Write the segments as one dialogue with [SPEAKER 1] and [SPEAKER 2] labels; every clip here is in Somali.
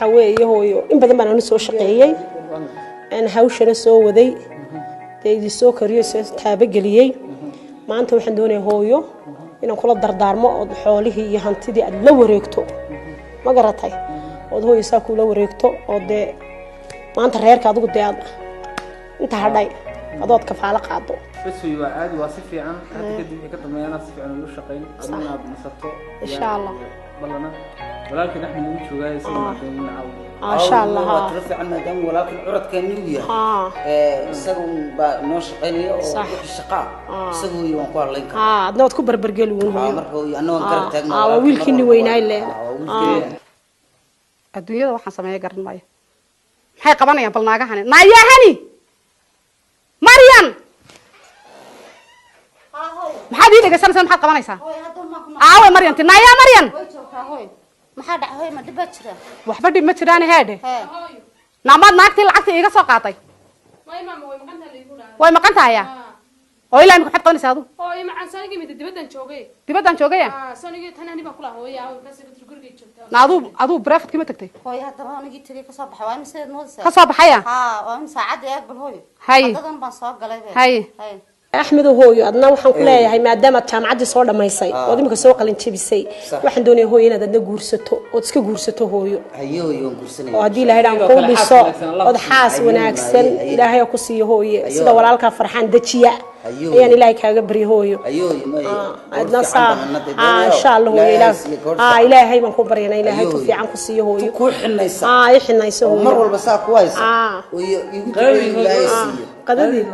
[SPEAKER 1] Waxa weeye hooyo, in badan baan anu soo shaqeeyey, aan hawshana soo waday, dee idin soo koriyo, soo taabageliyey. Maanta waxaan doonayaa hooyo inaan kula dardaarmo ood xoolihii iyo hantidii aad la wareegto, ma garatay? Ood hooyo saa kula wareegto, oo dee maanta reerka adigu dee aad inta hadhay adood kafaalo qaado.
[SPEAKER 2] Bas wey, waa caadi, waa si fiican. Hadda kadib wixii ka dambeeyana si fiican ugu shaqayn, aduna aad nasato.
[SPEAKER 1] Insha Allah.
[SPEAKER 2] Ballana walaalkan Axmed uu joogaa, isaguna hadda ina caawiyo.
[SPEAKER 1] Insha Allah.
[SPEAKER 3] Waa tiro fiican maadaama walaalkan curadkeeni uu yahay. Isaga un baa noo shaqaynaya oo wixii shaqaa isaga hooyo waan ku hadlayn karaa.
[SPEAKER 1] Adna waad ku barbargeli uun hooyo.
[SPEAKER 3] Marka hooyo anna waan garab taagna.
[SPEAKER 1] Waa wiilkiini weynaay le.
[SPEAKER 3] Waa wiilkeeni.
[SPEAKER 4] Adduunyada waxaan sameeya garan maayo. Maxay qabanayaan bal naagahani? Naayahani, Maryan, maxaad ii dhegaysanaysaa? Maxaad qabanaysaa? Aawe Maryanti? Naayaa Maryan!
[SPEAKER 5] Way joogtaa hooy. Maxaa dhacay hooy? Ma dhib baa jira?
[SPEAKER 4] Waxba dhib ma jiraan heedhe.
[SPEAKER 5] Hee.
[SPEAKER 4] Naamaad naagtii lacagta iiga soo qaatay?
[SPEAKER 6] May maama, way maqan tahay laygu dhahay.
[SPEAKER 4] Way maqan tahaya oo ilaa imika maxaad qabanaysaa adu?
[SPEAKER 6] Oo macaan, sanigii mida dibaddan joogay.
[SPEAKER 4] Dibaddan joogaya?
[SPEAKER 6] Ah, sanigii tan ani baan kula hooya, markaas baad gurigay joogtaa.
[SPEAKER 4] Na aduu breakfast ma tagtay?
[SPEAKER 5] Hooy, haddaba anigii tagay, kasoo baxay. Waa imiseed moodaysaa?
[SPEAKER 4] Ka soo baxaya?
[SPEAKER 5] Haa, waa im saacadda eeg bal hooyo.
[SPEAKER 4] Hay.
[SPEAKER 5] Haddadan baan soo galay be.
[SPEAKER 4] Hay.
[SPEAKER 5] Hay.
[SPEAKER 1] Axmedow hooyo, adna waxaan ku leeyahay maadaamaad jaamacaddii soo dhammaysay ood imika soo qalin jebisay, waxaan doonaya hooyo inaad adna guursato, ood iska guursato hooyo.
[SPEAKER 3] Haye hooyo, waan guursanaya.
[SPEAKER 1] Oo haddii Ilaahay dhaan
[SPEAKER 2] Sidoo
[SPEAKER 1] kuu
[SPEAKER 2] kale xaas
[SPEAKER 1] dhiso
[SPEAKER 2] wanaagsan Allah
[SPEAKER 1] ood
[SPEAKER 2] ku
[SPEAKER 1] xaas
[SPEAKER 3] siiyo.
[SPEAKER 1] wanaagsan
[SPEAKER 3] Haye, haye.
[SPEAKER 1] Ilaahay ha ku siiyo hooye.
[SPEAKER 3] Haye.
[SPEAKER 1] Sida walaalkaa Farxaan dejiya
[SPEAKER 3] Haye.
[SPEAKER 1] ayaan Ilaahay kaaga barya hooyo.
[SPEAKER 3] Haye hooyo, may
[SPEAKER 1] Adna saa insha Allah hooyo, Ilaahay baan ku baryana Ilaahay tu fiican ku siiyo hooyo.
[SPEAKER 3] Ku xinaysa.
[SPEAKER 1] I xinayso
[SPEAKER 3] oo
[SPEAKER 1] hooyo.
[SPEAKER 3] Mar walba saa ku haysa oo igu duceeyo Ilaahay siiyo.
[SPEAKER 1] Qadadii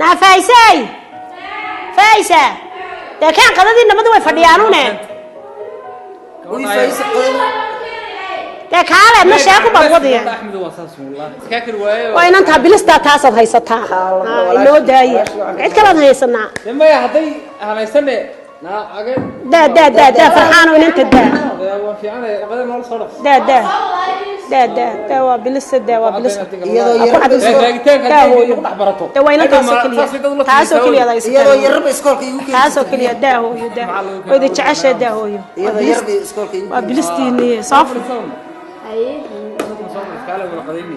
[SPEAKER 1] naa Faysay, Faysa, dee kaan qadadii, namadu way fadhiyaanune.
[SPEAKER 3] Uy Faysa, qadada.
[SPEAKER 1] Dee kaale ma sheeko baad wadaya.
[SPEAKER 2] Axmed waa saas wallahi, iska kari waaye.
[SPEAKER 1] Waa inantaa bilistaa taasaad haysataa. Inoo daaya, cid kalaad haysanaa.
[SPEAKER 2] Dee maya, hadday hanaysane naa age.
[SPEAKER 1] Daa daa daa daa Farxaano, inanta daa.
[SPEAKER 2] Waan fiicanay, qadada noola soo dhaqs.
[SPEAKER 1] Daa daa daa daa daa, waa bilisa, daa waa bilisa.
[SPEAKER 3] Iyadoo
[SPEAKER 1] Ku
[SPEAKER 3] yarba
[SPEAKER 1] cadayso.
[SPEAKER 2] Raagitaanka
[SPEAKER 1] Daa
[SPEAKER 2] haddii
[SPEAKER 1] hooyo.
[SPEAKER 2] ku dhex barato.
[SPEAKER 1] Dee waa inantaasoo keliya, taasoo keliya aad haysataa.
[SPEAKER 3] Iyadoo yarba iskoolka igu keeni.
[SPEAKER 1] Taasoo keliya daa hooyo, daa wayda jeceshaa, daa hooyo. Waa
[SPEAKER 3] Iyadoo
[SPEAKER 1] bilis.
[SPEAKER 3] yarba iskoolka igu
[SPEAKER 1] Waa
[SPEAKER 3] keeni.
[SPEAKER 1] bilistiinii soo fur.
[SPEAKER 5] Haye.
[SPEAKER 2] Soo fadhiis, wada qadayni.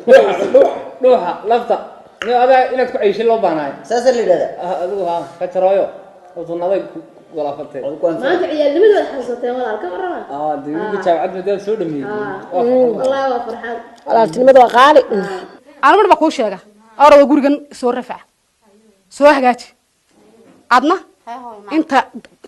[SPEAKER 2] Dhuuxa, dhuuxa lafta ni adaa inaad ku ceyshin loo baahnaay.
[SPEAKER 3] Saasaa la yidhahdaa.
[SPEAKER 2] Adigu ha ka jarooyo oo tunnaday ku walaafatee.
[SPEAKER 3] Waa ku anfacay.
[SPEAKER 7] Maanta ciyaalnimadooda xasuusateen walaal, ka warrama.
[SPEAKER 2] Dee wiilka jaamacad maadaama soo dhameeyey, waa farxad.
[SPEAKER 7] Wallaahi waa farxad.
[SPEAKER 1] Walaaltinimada waa qaali.
[SPEAKER 4] Anu mar baa kuu sheega, orada gurigan soo rafac, soo hagaaji adna.
[SPEAKER 5] Hee hooyo macaan.
[SPEAKER 4] Inta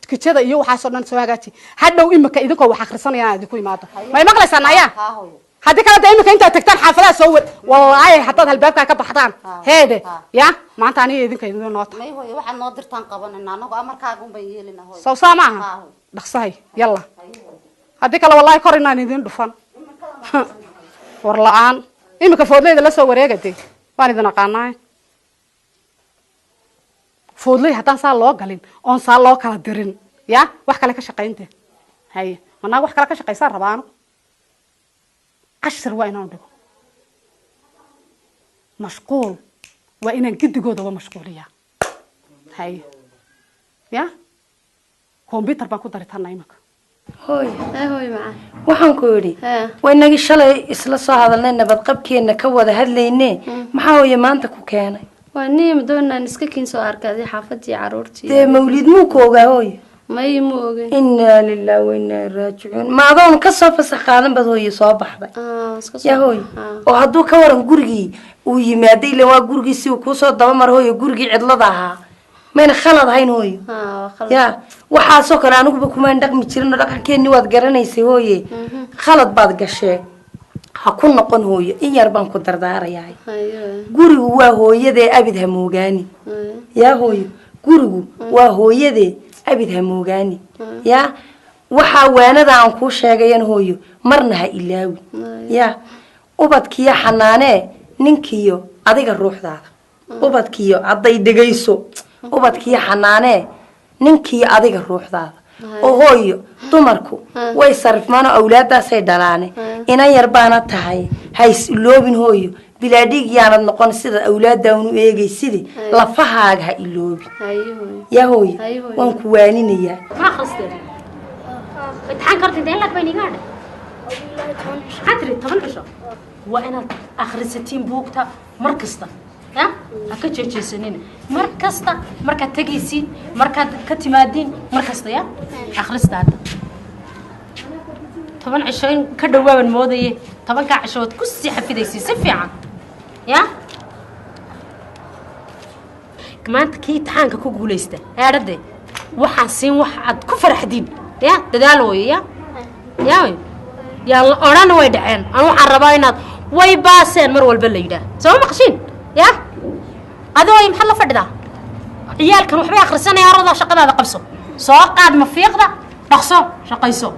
[SPEAKER 4] kijada iyo waxaasoo dhan soo hagaaji. Hadhow imika idinkoo wax akhrisanayaan idinku imaado, may maqlaysaan ayaa?
[SPEAKER 5] Haa hooyo.
[SPEAKER 4] Haddii kale dee imika intaad tagtaan xaafadaha soo wad, wallaahi haddaad albaabkaa ka baxdaan heede ya maanta aniga idinka idin noo tahay.
[SPEAKER 5] May hooyo, waxaad noo dirtaan qabanayna anagu, amarkaaga un baan yeelina hooyo.
[SPEAKER 4] Soo saa maaha?
[SPEAKER 5] Haa hooyo.
[SPEAKER 4] Dhaqsahay, yalla, haddii kale wallaahi kor inaan idin dhufan war la-aan. Imika foodleyda la soo wareega, dee waan idin aqaanaa foodley. Haddaan saa loo galin oon saa loo kala dirin ya wax kale ka shaqaynte haye, manaag wax kale ka shaqaysaan rabaa anu. Cashir waa inaan dhigo, mashquul waa inaan gidigoodaba mashquuliyaa. Haye ya computer baan ku daritana imika.
[SPEAKER 8] Hooy.
[SPEAKER 7] Hee hooyo macaan.
[SPEAKER 8] Waxaan ku idhi,
[SPEAKER 7] Hee.
[SPEAKER 8] waa inagii shalay isla soo hadalnay, nabadqabkeenna ka wada hadlayne, maxaa hooye maanta ku keenay?
[SPEAKER 7] Waa niima doonaan iska kiin soo arkaaday xaafadii caruurtii.
[SPEAKER 8] Dee mawlid muu ku ogaa hooye?
[SPEAKER 7] May, mu ogeyn.
[SPEAKER 8] Innaa lillahi wa innaa raajicuun. Ma adoon ka soo fasax qaadan baad hooye soo baxday?
[SPEAKER 7] Iska soo
[SPEAKER 8] Ya hooye,
[SPEAKER 7] Ah.
[SPEAKER 8] oo hadduu ka waran gurigii uu yimaaday, ilan waa gurigii si uu kuusoo dabamaro hooye, gurigii cidlada ahaa, mayna khalad ahayn hooyo?
[SPEAKER 7] Waa khalad.
[SPEAKER 8] Ya waxaasoo kale aniguba kumaan dhaqmi jirin oo dhaqankeeni waad garanaysay hooye. Khalad baad gashee, ha ku noqon hooyo. In yar baan ku dardaarayaa.
[SPEAKER 7] Haye.
[SPEAKER 8] Gurigu waa hooyadee, abid ha moogaani.
[SPEAKER 7] Haye.
[SPEAKER 8] Yaa hooyo, gurigu waa hooyadee, abid ha moogaani. Ya waxaa waanada aan kuu sheegayan hooyo, marna ha ilaawi. Ya ubadkiyo xanaanee ninkiyo adiga ruuxdaada, ubadkiyo hadday dhegayso, ubadkiyo xanaanee ninkiyo adiga ruuxdaada. Oo hooyo, dumarku way sarifmaan oo awlaadaasay dhalaane. Inan yar baana tahay, ha is iloobin hooyo. Bilaa dhiig yaanad noqon. Sida awlaaddaa unu eegaysidii, lafahaaga ha iloobin. Yaa hooyo, waan ku waaninayaa.
[SPEAKER 9] Ma akhristeen imtixaanka horta? Intee lag bay niga hadhay? Maxaa tiri? 10 cisho. Waa inaad akhrisatiin buugta mar kasta, ya ha ka jeejeysanina. Mar kasta markaad tegaysiin, markaad ka timaadiin, mar kasta ya akhrista. Hadda 10 cisho in ka dhawaaban moodaye, 10-kaa cisho waad ku sii xafidaysiin si fiican. Ya maanta kii imtixaanka ku guulaysta eedhade, waxaan siin wax aad ku faraxdiin. Ya dadaal wooyo, ya ya yaa la odhan way dhaceen. Anu waxaan rabaa inaad way baaseen mar walba la yidhaah. Soo maqashiin? Ya adoo maxaad la fadhidaa? Ciyaalkan waxbay akhrisanaya. Aradaa shaqadaada qabso, soo qaad mafiiqda, dhaqso shaqayso.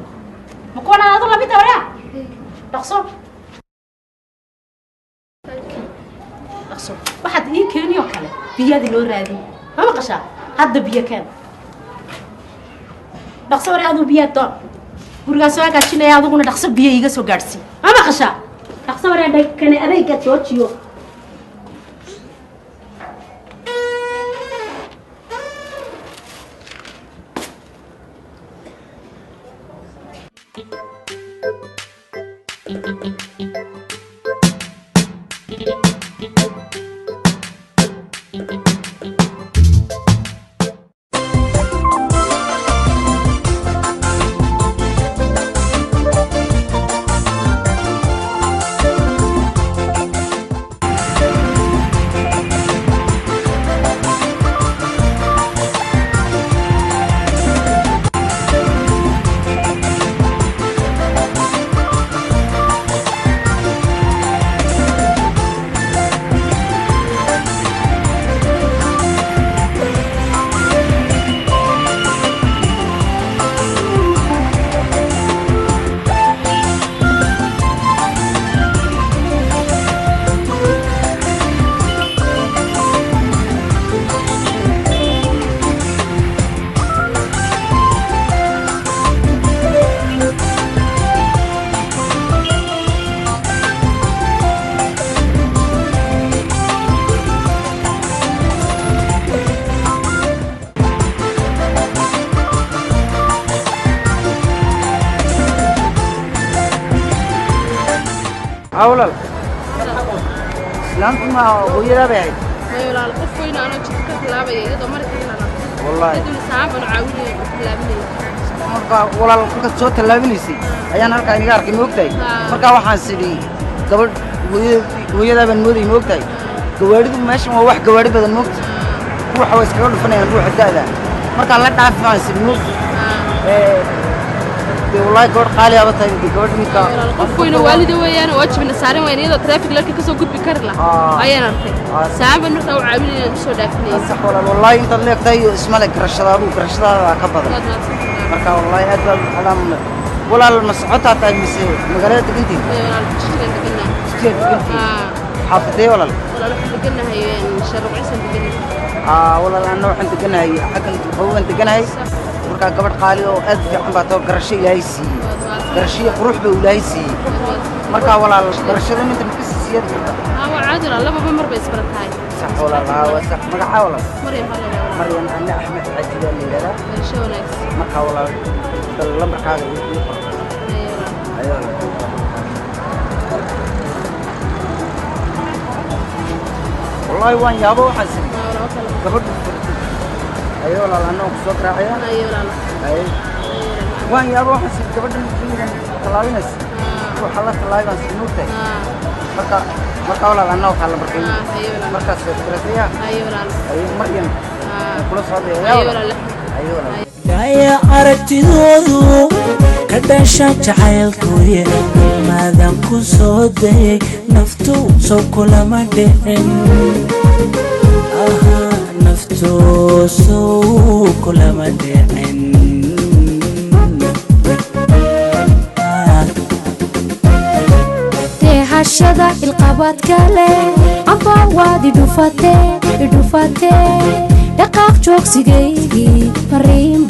[SPEAKER 9] Ma kuwan adu lamid ah? Dhaqso, dhaqso. Waxaad ii keeni oo kale biyaadi loo raadin. Ma maqashaa? Hadda biyo keen, dhaqso. Wari aduu biyaa doon, gurigaa soo hagaajinaya. Adiguna dhaqso biyo iiga soo gaadhsii. Ma maqashaa? Dhaqso wari, kane adayga joojiyo.
[SPEAKER 3] Walaal, islaantu ma hooyadaa bay ahayd?
[SPEAKER 6] May walaal, qof weyn anoo jidka ka tallaabaya iyadoo mari karana.
[SPEAKER 3] Wallaahi.
[SPEAKER 6] Kadibna saxaabaan caawinaya ku tallaabinaya.
[SPEAKER 3] Markaa walaal, kolkaad soo tallaabinaysay ayaan halkaa inaga arkay, ma ogtahay? Markaa waxaan sidhi gabadh hooyadaa baan moodayay, ma ogtahay? Gawaadhidu meeshan waa wax gawaadhi badan, ma ogtahay? Ruuxa waa iskaga dhufanayaan ruuxa da'da. Markaa la dhaafi baan sidhi, ma ogtahay? Dee wallaahi gabadh qaali aba tahay dee gabadh ninka.
[SPEAKER 6] Qof weyn oo waalida weeyaan, waajibna saaran weyn, iyadoo traffic light-ka kasoo gudbi kari lahaa ayaan arkay. Saxaabaan markaa u caawinaya, usoo dhaafinaya.
[SPEAKER 3] Sax walaal, wallaahi intaad leegtahay ismale garashadaadu, garashadaada ka badan. Marka wallaahi aad baad xalaam. Walaal, ma socotaa tahay mise magaalada degantiin?
[SPEAKER 6] Walaal, Jigjigaan degannahay.
[SPEAKER 3] Jigjigaan degantiin? Xaafadee walaal?
[SPEAKER 6] Walaal, waxaan degannahay Sharuucisan degannahay.
[SPEAKER 3] Walaal, anna waxaan deganahay xaggan Qabowgan deganahay. Markaa gabadh qaali oo aad u fiican baa tao, garasho Ilaahay siiyey, garasho iyo qurux baa Ilaahay siiyey. Markaa walaal, garashada inta ma kasii siyaadi karta?
[SPEAKER 6] Waa caadi walaal, lababa mar bay isbara tahay.
[SPEAKER 3] Sax walaal, haa, waa sax. Magacaa walaal?
[SPEAKER 6] Maryam baa la yidhahdaa.
[SPEAKER 3] Maryam. Anna Axmed Xaaji baa la yidhahdaa.
[SPEAKER 6] Garasho wanaagsan.
[SPEAKER 3] Markaa walaal, bal lambarkaaga ii qor. Ayo walaal. Wallaahi waan yaabo, waxaan siri gabadhu. Ayo walaal, anna waan kusoo garaacaya. Ayo, waan yaabo, waxaan siri gabadhan xilligan tallaabinaysa, ruuxa la tallaabay baan siri, moogtahay? Marka walaal, anna waxaa lambarkay markaas garataya. Ayo Maryam, waan kula soo hadlaya. Walaal, ayo walaal.
[SPEAKER 10] Dhaya aragtidoodu ka dhasha jacaylkuye, maadan ku soo dayay naftu sow kulama dhicin. Aha, naftu sow kulama dhicin.
[SPEAKER 11] Dheehashada ilqabaadka leh amba waad idhufate, idhufate, dhaqaaq joogsigaygii fariin.